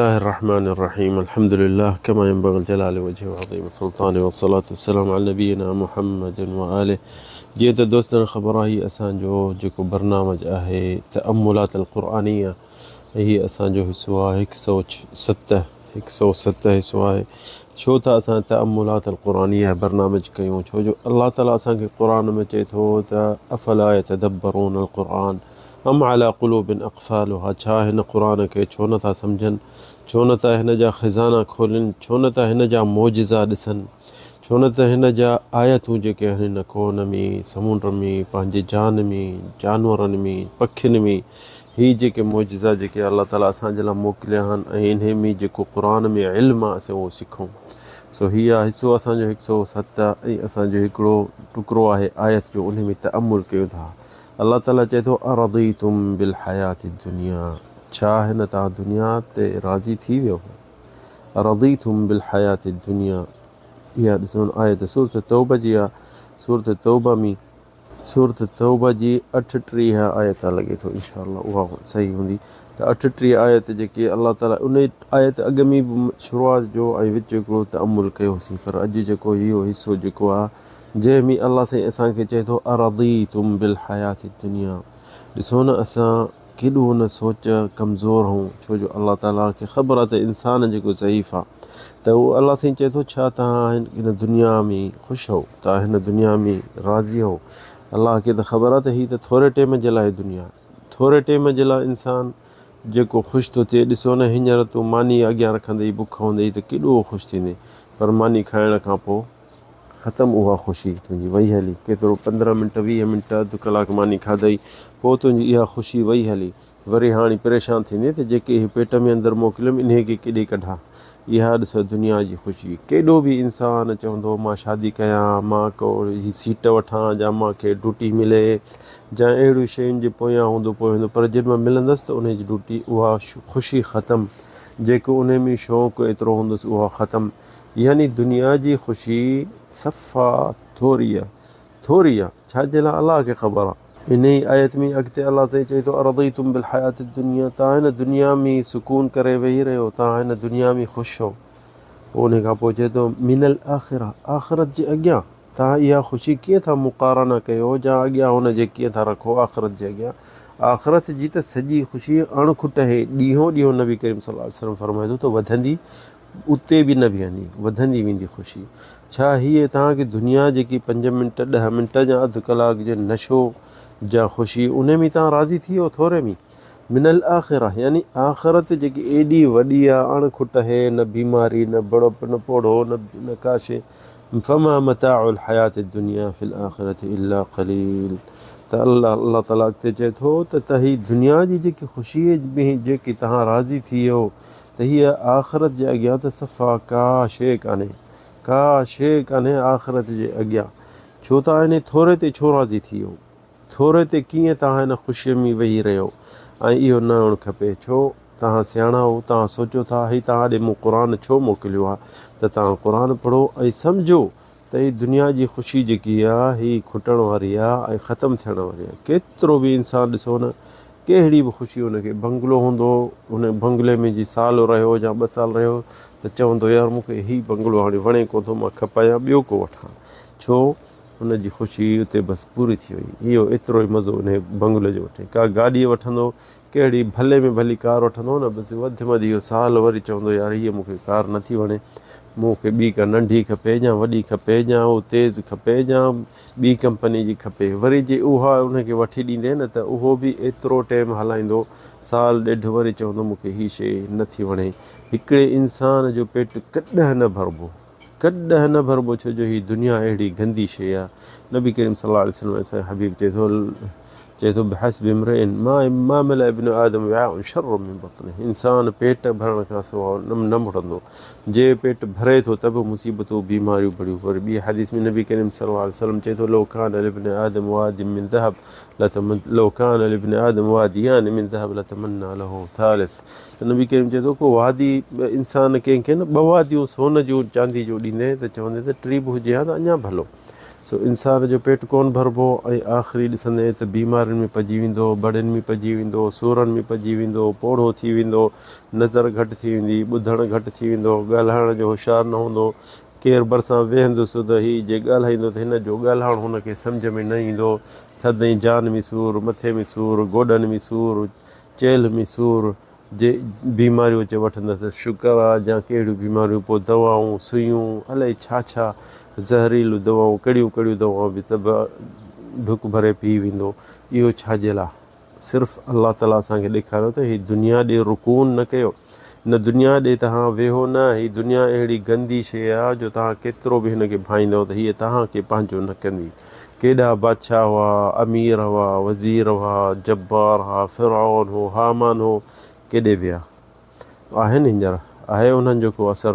الله الرحمن الرحيم الحمد لله كما ينبغي الجلال وجهه وعظيم سلطانه والصلاة والسلام على نبينا محمد وآله. جيئن ته دوستن خبر آهي اسان جو جيڪو برنامج آهي تأملات القرآنيه ۽ هي اسان جو حصو آهي هڪ سو ست هڪ سو ست حصو آهي. ڇو ٿا اسان تأملات القرآنيه برنامج ڪيون؟ ڇو جو الله تعالي اسان کي قرآن ۾ چئي ٿو ته افلا يتدبرون القرآن ام علي قلوب اقفالها ڇا هن قرآن کي ڇو نه ٿا سمجهن؟ ڇو نه ٿا هن جا خزانا کولين؟ ڇو نه ٿا هن جا معجزا ڏسن؟ ڇو نه ته هن جا آيتون جيڪي آهن هن ڪون ۾، سمنڊ ۾، پنهنجي جان ۾، جانورن ۾، پکين ۾، هي جيڪي معجزا جيڪي الله تعالي اسان جي لاء موڪليا آهن ۽ انهي ۾ جيڪو قرآن ۾ علم آهي اسين اهو سکون. سو هي آهي حصو اسان جو هڪ سئو ست ۽ اسان جو هڪڙو ٽڪرو آهي آيت جو انهي ۾ تأمل ڪيون ٿا. الله تعالي چئي ٿو ارضيتم بالحياة الدنيا ڇا هن توهان دنيا تي راضي ٿي ويو؟ ارضيتم بالحياة الدنيا اها ڏسو آيت سورة توبه جي آهي سورة توبه ۾ سورة توبه جي 38 آيت لڳي ٿو انشاء الله اها صحيح هوندي ته 38 آيت جيڪي الله تعالي ان آيت اڳ ۾ به شروعات جو ۽ وچ هڪڙو تامل ڪيوسين پر اڄ جيڪو اهو حصو جيڪو آهي جنهن ۾ الله سائين اسان کي چئي ٿو ارضيتم بالحياة الدنيا ڏسو نه اسان ڪيڏو نه سوچ ڪمزور هون ڇو جو الله تعالي کي خبر آهي ته انسان جيڪو ضعيف آهي ته اهو الله سائين چئي ٿو ڇا توهان هن دنيا ۾ خوش هو توهان هن دنيا ۾ راضي هو الله کي ته خبر آهي ته هي ته ٿوري ٽيم جي لاء دنيا ٿوري ٽيم جي لاء انسان جيڪو خوش ٿو ٿئي ڏسو نه هينئر تون ماني اڳيان رکندي بک هوندي ته ڪيڏو خوش ٿيندين پر ماني کائڻ کان پوء ختم اها خوشي تنهنجي وئي هلي. ڪيترو 15 منٽ 20 منٽ اڌ ڪلاڪ ماني کاڌئي پوء تنهنجي اها خوشي وئي هلي. وري هاڻي پريشان ٿيندين ته جيڪي اهي پيٽ ۾ اندر موڪليم انهي کي ڪيڏي ڪڍان. اها ڏس دنيا جي خوشي. ڪيڏو به انسان چوندو مان شادي ڪيان، مان ڪو هي سيٽ وٺان جا مان کي ڊوٽي ملي جا اهڙيون شين جي پويان هوندو پوء هوندو پر جيڏي مهل ملندس ته انهي جي ڊوٽي اها خوشي ختم جيڪو انهي ۾ شوق ايترو هوندس اها ختم. يعني دنيا جي خوشي صفا ٿوري آ، ٿوري آ، ڇا جي لاء الله کي خبر آ. انهيء آيت ۾ اڳتي الله سائين چئي ٿو ارضيتم بالحياة الدنيا توهان هن دنيا ۾ سڪون ڪري ويهي رهيو، توهان هن دنيا ۾ خوش هو. پوء انهي کان پوء چئي ٿو من الاخرة آخرت جي اڳيان توهان اها خوشي ڪيئن ٿا مقارنه ڪيو جا اڳيان ان جي ڪيئن ٿا رکو آخرت جي اڳيان. آخرت جي ته سڄي خوشي اڻ کٽ اهي، ڏينهون ڏينهون نبي ڪريم صلي الله عليه وسلم فرمائي ٿو ته وڌندي اتي به نه بيهندي، وڌندي ويندي خوشي. ڇا هيء توهان کي دنيا جيڪي پنج منٽ، 10 منٽ يا اڌ ڪلاڪ جي نشو جا خوشي انهي ۾ توهان راضي ٿي ويو ٿوري ۾؟ من الاخره يعني آخرت جيڪي ايڏي وڏي آ، اڻ کٽ هي، نه بيماري، نه بڙپ، نه پوڙهو، نه ڪا شيء. فما متاع الحياة الدنيا في الاخرة الا قليل ته الله الله تعالي اڳتي چئي ٿو ته هي دنيا جي جيڪي خوشي ۾ جيڪي توهان راضي ٿي ويو ته هيء آخرت جي اڳيان ته صفا ڪا شيء ڪانهي، ڪا شيء ڪانهي آخرت جي اڳيان. ڇو توهان انهي ٿوري تي ڇو راضي ٿي ويو؟ ٿوري تي ڪيئن توهان هن خوشيء ۾ ويهي رهيو؟ ۽ اهو نه هئڻ کپي. ڇو؟ توهان سياڻا هو، توهان سوچيو ٿا، هي توهان ڏي مون قرآن ڇو موڪليو آهي ته توهان قرآن پڙهو ۽ سمجهو ته هي دنيا جي خوشي جيڪي آ هي کٽڻ واري آ ۽ ختم ٿيڻ واري آ. ڪيترو به انسان ڏسو نه ڪهڙي به خوشي ان کي بنگلو هوندو ان بنگلي ۾ جي سال رهيو يا ٻه سال رهيو ته چوندو يار مون کي هي بنگلو هاڻي وڻي ڪونه ٿو مان کپايان ٻيو ڪو وٺان ڇو ان جي خوشي اتي بس پوري ٿي وئي اهو ايترو ئي مزو انهي بنگلي جو وٺي ڪا گاڏي وٺندو ڪهڙي ڀلي ۾ ڀلي ڪار وٺندو نه بس وڌ ۾ وڌ اهو سال وري چوندو يار هيء مون کي ڪار نٿي وڻي مون کي ٻي ڪا ننڍي کپي يا وڏي کپي يا اهو تيز کپي يا ٻي ڪمپني جي کپي وري جي اها ان کي وٺي ڏيندي نه ته اهو به ايترو ٽيم هلائيندو سال ڏيڍ وري چوندو مون کي هي شيء نٿي وڻي هڪڙي انسان جو پيٽ ڪڏهن نه ڀربو. ڪڏهن نه ڀربو ڇو جو هي دنيا اهڙي گندي شيء آ. نبي ڪريم صلي الله عليه وسلم اسان جو حبيب چئي ٿو چئي ٿو بحسب امرئ ما ما ملأ ابن آدم وعاء شر من بطنه انسان پيٽ ڀرڻ کان سواء نه مڙندو جي پيٽ ڀري ٿو ته به مصيبتون بيماريون بڙيون وري ٻي حديث ۾ نبي ڪريم صلي الله عليه وسلم چئي ٿو لو ڪان لابن آدم واد من ذهب لتمن لو ڪان لابن آدم واديان من ذهب لتمنى له ثالث ته نبي ڪريم چئي ٿو ڪو وادي انسان ڪنهن کي نه ٻه واديون سون جون چاندي جون ڏيندين ته چوندين ته ٽي به هجي ها ته اڃا ڀلو. سو انسان جو پيٽ ڪونه ڀربو ۽ آخري ڏسندين ته بيمارين ۾ پئجي ويندو، بڙين ۾ پئجي ويندو، سورن ۾ پئجي ويندو، پوڙهو ٿي ويندو، نظر گهٽ ٿي ويندي، ٻڌڻ گهٽ ٿي ويندو، ڳالهائڻ جو هوشيار نه هوندو، ڪير ڀرسان ويهندس ته هي جي ڳالهائيندو ته هن جو ڳالهائڻ هن کي سمجهه ۾ نه ايندو، ٿڌ ۽ جان ۾ سور، مٿي ۾ سور، گوڏن ۾ سور، چيلهه ۾ سور جي بيماريون اچي وٺندس، شگر آ جا ڪهڙيون بيماريون، پوء دوائون، سوئيون، الائي ڇا ڇا زهريلو دوائون، ڪهڙيون ڪهڙيون دوائون به سڀ ڍڪ ڀري پي ويندو، اهو ڇا جي لاء؟ صرف الله تعالي اسان کي ڏيکاريو ته هي دنيا ڏي رڪون نه ڪيو، هن دنيا ڏي توهان ويهو نه، هي دنيا اهڙي گندي شيء آ جو توهان ڪيترو به هن کي ڀائيندؤ ته هيء توهان کي پنهنجو نه ڪندي. ڪيڏا بادشاهه هئا، امير هئا، وزير هئا، جبار هئا، فرعون هو، هامان هو، ڪيڏي ويا؟ آهن هينئر؟ آهي انهن جو ڪو اثر؟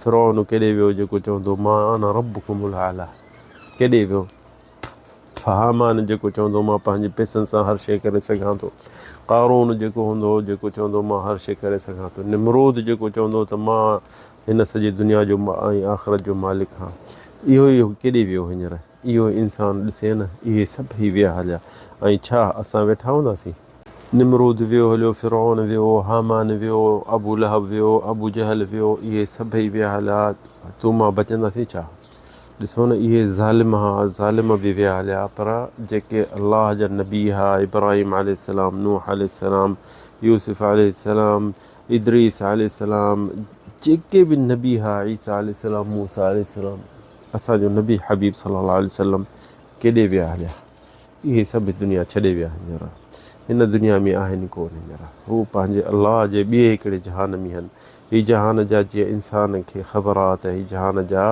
فرعون ڪيڏي ويو جيڪو چوندو مان انا ربڪم الاعليٰ؟ ڪيڏي ويو؟ هامان جيڪو چوندو مان پنهنجي پئسن سان هر شيء ڪري سگهان ٿو. قارون جيڪو هوندو هو جيڪو چوندو مان هر شيء ڪري سگهان ٿو. نمرود جيڪو چوندو ته مان هن سڄي دنيا جو ۽ آخرت جو مالڪ هان. اهو ئي ڪيڏي ويو هينئر؟ اهو انسان ڏسين نه، اهي سڀئي ويا هليا ۽ ڇا اسان ويٺا هونداسين؟ نمرود ويو هليو، فرعون ويو، هامان ويو، ابو لهب ويو، ابو جهل ويو، اهي سڀئي ويا هليا، تون مان بچنداسين ڇا؟ ڏسو نه اهي ظالم ها، ظالم به ويا هليا، پر جيڪي الله جا نبي ها، ابراهيم عليه السلام، نوح عليه السلام، يوسف عليه السلام، ادريس عليه السلام، جيڪي به نبي ها، عيسيٰ عليه السلام، موسيٰ عليه السلام، اسان جو نبي حبيب صلي الله عليه وسلم ڪيڏي ويا هليا؟ اهي سڀ دنيا ڇڏي ويا هينئر هن دنيا ۾ آهن ڪونه هينئر هو پنهنجي الله جي ٻئي هڪڙي جهان ۾ هن. هي جهان جا جيئن انسان کي خبر آ ته هي جهان جا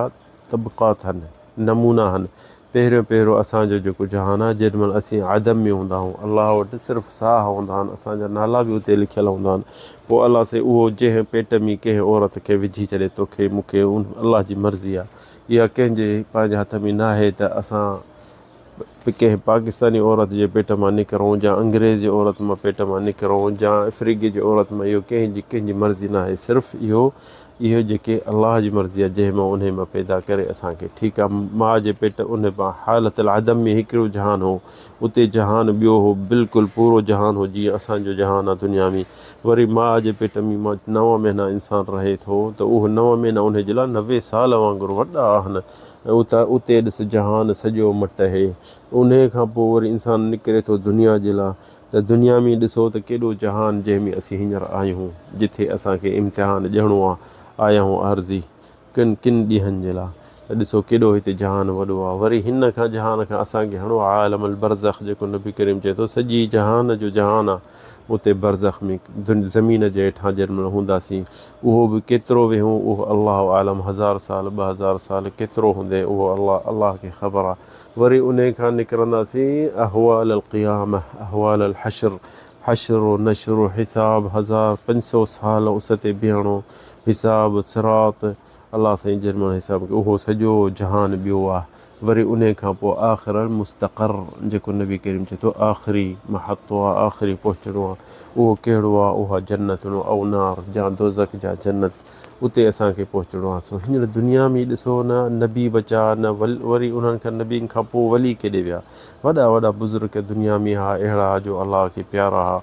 طبقات هن، نمونا هن. پهريون پهريون اسان جو جيڪو جهان آ جيڏ مهل اسين عدم ۾ هوندا آهون الله وٽ صرف ساهه هوندا آهن اسان جا نالا به اتي لکيل هوندا آهن پوء الله سائين اهو جنهن پيٽ ۾ ڪنهن عورت کي وجهي ڇڏي توکي مون کي الله جي مرضي آ اها ڪنهن جي پنهنجي هٿ ۾ ناهي ته اسان ڪنهن پاڪستاني عورت جي پيٽ مان نڪرون جا انگريز جي عورت مان پيٽ مان نڪرون جا افريقي جي عورت مان اهو ڪنهن جي ڪنهن جي مرضي ناهي صرف اهو اهو جيڪي الله جي مرضي آهي جنهن مان انهي مان پيدا ڪري اسان کي ٺيڪ آهي ماء جي پيٽ ان مان حالت العدم ۾ هڪڙو جهان هو اتي جهان ٻيو هو بلڪل پورو جهان هو جيئن اسان جو جهان آهي دنيا ۾ وري ماء جي پيٽ ۾ مان نو مهينا انسان رهي ٿو ته اهو نو مهينا انهي جي لاء 90 سال وانگر وڏا آهن ۽ اتي ڏس جهان سڄو مٽ اهي. انهيء کان پوء وري انسان نڪري ٿو دنيا جي لاء ته دنيا ۾ ڏسو ته ڪيڏو جهان جنهن ۾ اسين هينئر آهيون، جٿي اسان کي امتحان ڏيڻو آ، آيا آهيون عارضي ڪن ڪن ڏينهن جي لاء ته ڏسو ڪيڏو هتي جهان وڏو آ. وري هن کان جهان کان اسان کي هڻو عالم البرزخ جيڪو نبي ڪريم چئي ٿو سڄي جهان جو جهان آ. اتي برزخ ۾ زمين جي هيٺان جيڏ مهل هونداسين اهو به ڪيترو ويهون اهو الله اعلم هزار سال 2000 سال ڪيترو هوندين اهو الله الله کي خبر آ وري انهي کان نڪرنداسين احوال القيامه احوال الحشر حشر و نشر و حساب 1500 سال اس تي بيهڻو حساب صراط الله سائين جيڏ مهل حساب اهو سڄو جهان ٻيو آ وري انهي کان پوء آخر المستقر جيڪو نبي ڪريم چئي ٿو آخري محطو آ آخري پهچڻو آ اهو ڪهڙو آ اها جنت او نار جا دوزخ جا جنت اتي اسان کي پهچڻو آ سو هينئر دنيا ۾ ڏسو نه نبي بچا نه وري انهن کان نبين کان پوء ولي ڪيڏي ويا وڏا وڏا بزرگ دنيا ۾ ها اهڙا جو الله کي پيارا ها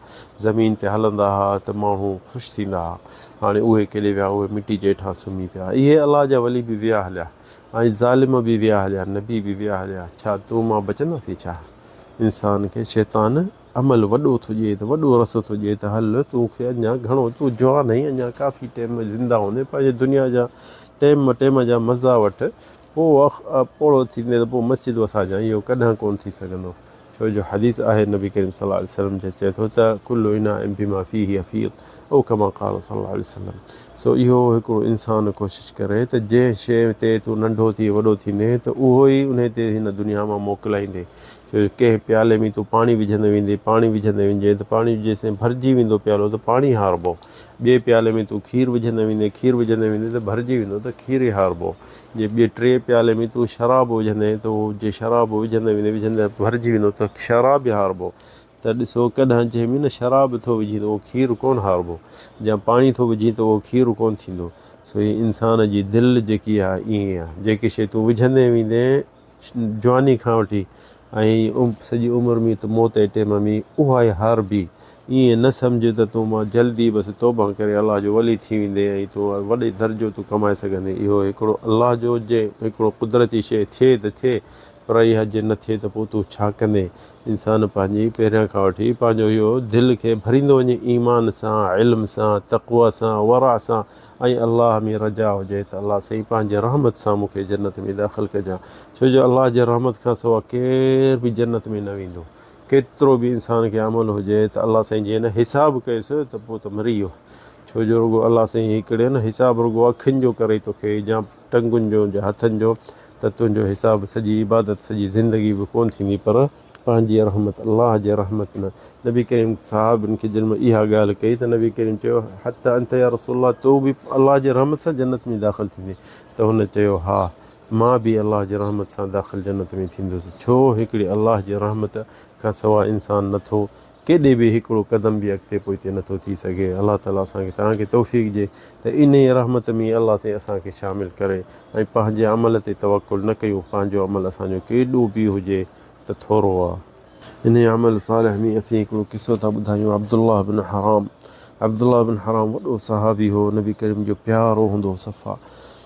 زمين تي هلندا ها ته ماڻهو خوش ٿيندا ها هاڻي اهي ڪيڏي ويا اهي مٽي جي هيٺان سمهي پيا اهي الله جا ولي به ويا هليا ۽ ظالم به ويا هليا، نبي به ويا هليا، ڇا تون مان بچنداسين ڇا؟ انسان کي شيطان عمل وڏو ٿو ڏئي ته وڏو رس ٿو ڏئي ته هل تون کي اڃا گهڻو تون جوان آهين اڃا ڪافي ٽيم زنده هوندين پنهنجي دنيا جا ٽيم ٽيم جا مزا وٺ پوء پوڙهو ٿيندين ته پوء مسجد وساجان اهو ڪڏهن ڪونه ٿي سگهندو ڇو جو حديث آهي نبي ڪريم صلي الله عليه وسلم جي چئي ٿو ته ڪل اناء بما فيه يفيض او ڪما قال صلي الله عليه وسلم سو اهو هڪڙو انسان ڪوشش ڪري ته جنهن شيء تي تون ننڍو ٿي وڏو ٿيندين ته اهو ئي انهي تي هن دنيا مان موڪلائيندين ڇو جو ڪنهن پيالي ۾ تون پاڻي وجهندي ويندين پاڻي وجهندي ويندين ته پاڻي جيسين ڀرجي ويندو پيالو ته پاڻي هاربو ٻئي پيالي ۾ تون کير وجهندي ويندين کير وجهندي ويندين ته ڀرجي ويندو ته کير ئي هاربو جي ٻئي ٽئين پيالي ۾ تون شراب وجهندين ته اهو جي شراب وجهندي ويندين وجهندي ڀرجي ويندو ته شراب به هاربو ته ڏسو ڪڏهن جنهن ۾ نه شراب ٿو وجهين ته اهو کير ڪونه هاربو جا پاڻي ٿو وجهين ته اهو کير ڪونه ٿيندو. سو هي انسان جي دل جيڪي آهي ائين آهي جيڪي شيء تون وجهندين ويندين. جواني کان وٺي ۽ سڄي عمر ۾ ته موت جي ٽيم ۾ اها ئي هاربي. ائين نه سمجهه ته تون مان جلدي بس توبه ڪري الله جو ولي ٿي ويندين ۽ تون وڏي درجو تون ڪمائي سگهندين. اهو هڪڙو الله جو جي هڪڙو قدرتي شيء ٿئي ته ٿئي پر اها جي نه ٿئي ته پوء تون ڇا ڪندين؟ انسان پنهنجي پهريان کان وٺي پنهنجو اهو دل کي ڀريندو وڃي ايمان سان، علم سان، تقويٰ سان، ورع سان ۽ الله ۾ رجا هجي ته الله سائين پنهنجي رحمت سان مون کي جنت ۾ داخل ڪجان ڇو جو الله جي رحمت کان سوا ڪير به جنت ۾ نه ويندو ڪيترو به انسان کي عمل هجي ته الله سائين جي نه حساب ڪيس ته پوء ته مري ويو ڇو جو رڳو الله سائين هڪڙي نه حساب رڳو اکين جو ڪري توکي يا ٽنگن جو يا هٿن جو ته تنهنجو حساب سڄي عبادت سڄي زندگي به ڪونه ٿيندي پر پنهنجي رحمت الله جي رحمت نه نبي ڪريم صحابين کي جن اها ڳالهه ڪئي ته نبي ڪريم چيو حتي انت يا رسول الله تو به الله جي رحمت سان جنت ۾ داخل ٿيندين ته هن چيو ها مان به الله جي رحمت سان داخل جنت ۾ ٿيندس ڇو هڪڙي الله جي رحمت کان سوا انسان نٿو ڪيڏي به هڪڙو قدم به اڳتي پوئتي نٿو ٿي سگهي الله تعالي اسان کي توهان کي توفيق ڏي ته انهي رحمت ۾ الله سائين اسان کي شامل ڪري ۽ پنهنجي عمل تي توڪل نه ڪيون پنهنجو عمل اسان جو ڪيڏو به هجي ته ٿورو آ. انهي عمل صالح ۾ اسين هڪڙو قصو ٿا ٻڌايون عبدالله بن حرام عبدالله بن حرام وڏو صحابي هو نبي ڪريم جو پيارو هوندو هو صفا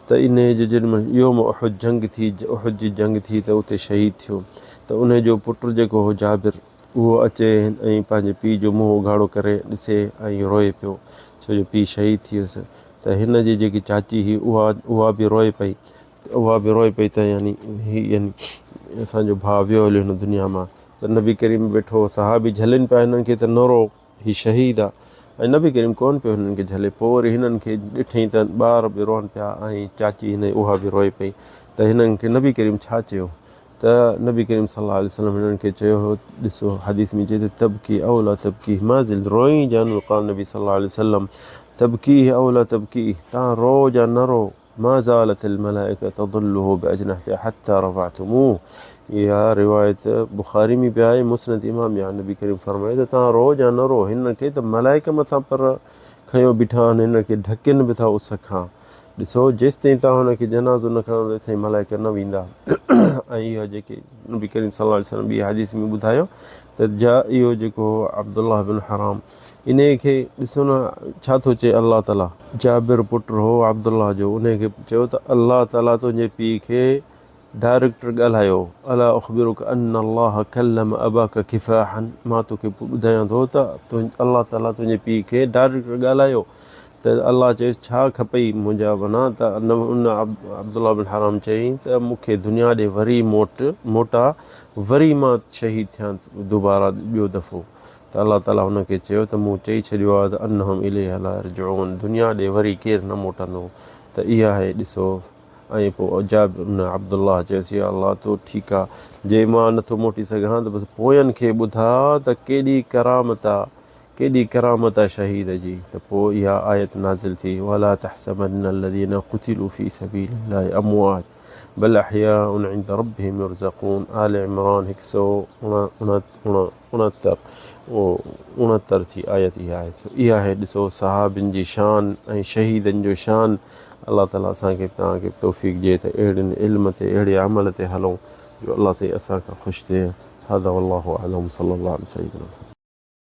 ته انهي جي جنم يوم احد جنگ ٿي احد جي جنگ ٿي ته اتي شهيد ٿيو ته انهي جو پٽ جيڪو هو جابر اهو اچي ۽ پنهنجي پيء جو منهن اگهاڙو ڪري ڏسي ۽ روئي پيو، ڇو جو پيء شهيد ٿي ويس ته هن جي جيڪي چاچي هئي اها اها به روئي پئي اها به روئي پئي ته يعني هي يعني اسان جو ڀاء ويو هليو هن دنيا مان ته نبي ڪريم ويٺو هو صحابي جهلين پيا هنن کي ته نه رو هي شهيد آ ۽ نبي ڪريم ڪونه پيو هنن کي جهلي پوء وري هنن کي ڏٺئين ته ٻار به روئن پيا ۽ چاچي هن جي اها به روئي پئي ته هنن کي نبي ڪريم ڇا چيو ته نبي ڪريم صلي الله عليه وسلم هنن کي چيو هو، ڏسو حديث ۾ چئي ٿو تبڪي او لا تبڪي ما زلت روئين جا نه قال نبي صلي الله عليه وسلم تبڪيه او لا تبڪيه تان رو جا نه رو ما زالت الملائڪه تظله باجنحتها حتي رفعتموه اها روايت بخاري ۾ به آهي مسند امام ۾ آهي نبي ڪريم فرمايو ته تان رو جا نه رو هنن کي ته ملائڪ مٿان پر کنيو بيٺا آهن هنن کي ڍڪين به ٿا اس کان ڏسو جيستائين توهان هن کي جنازو نه کڻندو تيستائين ملائڪ نه ويندا ۽ اها جيڪي نبي ڪريم صلي الله عليه وسلم ٻي حديث ۾ ٻڌايو ته جا اهو جيڪو هو عبدالله بن حرام انهي کي ڏسو نه ڇا ٿو چئي الله تعالي جابر پٽ هو عبدالله جو انهي کي چيو ته الله تعالي تنهنجي پيء کي ڊائريڪٽر ڳالهايو، الا اخبرک ان الله ڪلم اباک ڪفاحا مان توکي ٻڌايان ٿو ته الله تعاليٰ تنهنجي پيء کي ڊائريڪٽر ڳالهايو ته الله چيس ڇا کپئي منهنجا بنا ته ان عبدالله بن حرام چيائين ته مون کي دنيا ڏي وري موٽ موٽاء وري مان شهيد ٿيان دوباره ٻيو دفعو ته الله تعاليٰ هن کي چيو ته مون چئي ڇڏيو آهي ته انهم اليها لا يرجعون دنيا ڏي وري ڪير نه موٽندو ته اها آهي ڏسو ۽ پوء جابر بن عبدالله چيس، يا الله تو ٺيڪ آ، جي مان نٿو موٽي سگهان ته بس پوين کي ٻڌاء ته ڪيڏي ڪرامت آ، ڪيڏي ڪرامت آ شهيد جي. ته پوء اها آيت نازل ٿي، ولا تحسبن الذين قتلوا في سبيل الله اموات بل احياء عند ربهم يرزقون، آل عمران هڪ سؤ 69 اڻهتر ٿي آيت اها آهي. سو اها آهي ڏسو صحابين جي شان ۽ شهيدن جو شان. الله تعالي اسان کي به توهان کي به توفيق ڏئي ته اهڙين علم تي اهڙي عمل تي هلون جو الله سائين اسان کان خوش ٿئي هذا والله اعلم صلي الله علي سيدنا محمد.